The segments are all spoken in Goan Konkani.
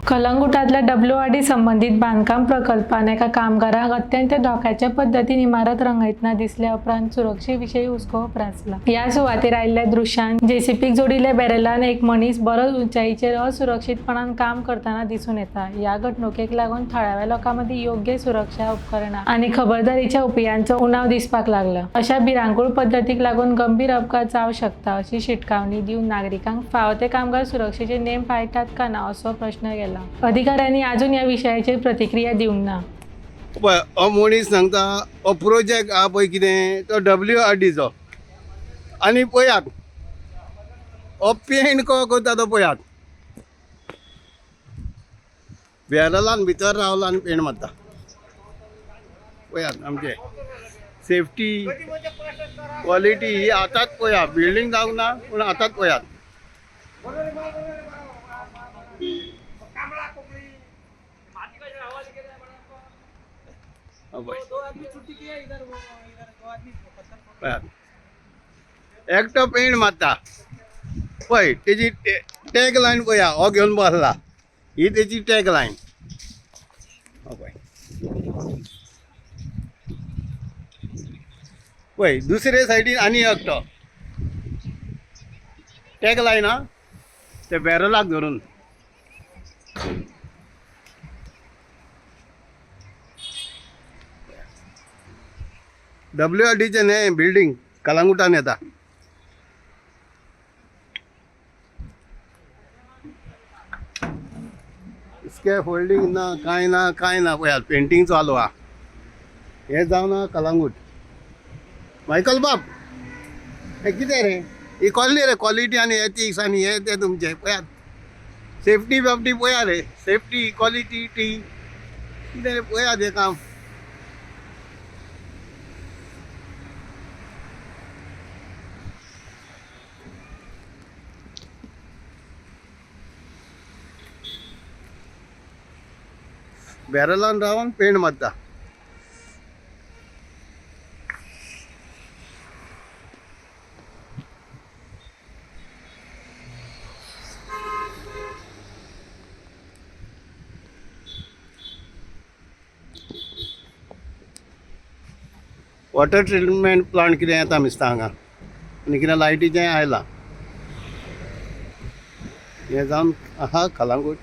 कलंगुटांतल्या डब्ल्यूआरडी संबंदीत बांदकाम प्रकल्पान एका कामगाराक अत्यंत धोक्याच्या पद्दतीन इमारत रंगयतना दिसल्या उपरांत सुरक्षे विशीं हुस्को उप्रासला. ह्या सुवातेर आयिल्ल्या दृश्यांत जेसीबीक जोडिल्ल्या बॅरलान एक मनीस बरोच उंचायेचेर असुरक्षीतपणान काम करतना दिसून येता. ह्या घडणुकेक लागून थळाव्या लोकां मदीं योग्य सुरक्षा उपकरणां आनी खबरदारीच्या उपायांचो उणाव दिसपाक लागला. अशा भिरांकूळ पद्दतीक लागून गंभीर अपघात जावं शकता अशी शिटकावणी दिवन नागरिकांक फावो ते कामगार सुरक्षेचे नेम पाळटात काय ना असो प्रश्न केला. अधिकाऱ्यांनी अजून या विशयाचेर प्रतिक्रिया दिवंक ना. पळय, हो मनीस सांगता हो प्रोजेक्ट आहा पळय कितें तो डब्ल्यू आर डीचो. आनी पळयात हो पेंट कसो करता तो पळयात. बॅरलान भितर रावला आनी पेंट मारता. पळयात आमचे सेफ्टी क्वॉलिटी ही आतांच पळया. बिल्डींग जावंक ना पूण आतांच पळयात. पळय पळयात, एकटो पेंट मारता. पळय तेजी टॅग लायन पळया. हो घेवन बसला, ही तेजी टॅग लायन. पळय पळय दुसरे सायडीन आनी एकटो टॅग लायन आहा ते बॅरलाक धरून. डब्ल्यू आर डीचें न्हय बिल्डींग कलांगुटान येता. स्कॅफोल्डींग ना कांय ना कांय ना. पळयात पेंटींग चालू आहा. हें जावन आहा कलांगूट. मायकल बाब, हें कितें रे? ही कसली रे क्वॉलिटी आनी एथिक्स आनी हें तें तुमचें? पळयात सेफ्टी बिफ्टी पळया रे. सेफ्टी क्वॉलिटी टी कितें रे? पळयात हें काम. बॅरलान रावन पेंट मारता. वॉटर ट्रिटमेंट प्लांट कितें येता दिसता हांगा आनी कितें लायटीचें आयलां. हें जावन आहा कलांगूट.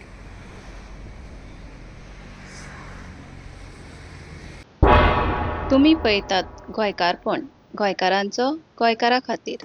तुमी पळयतात गोंयकारपण, गोंयकारांचो गोंयकारा खातीर.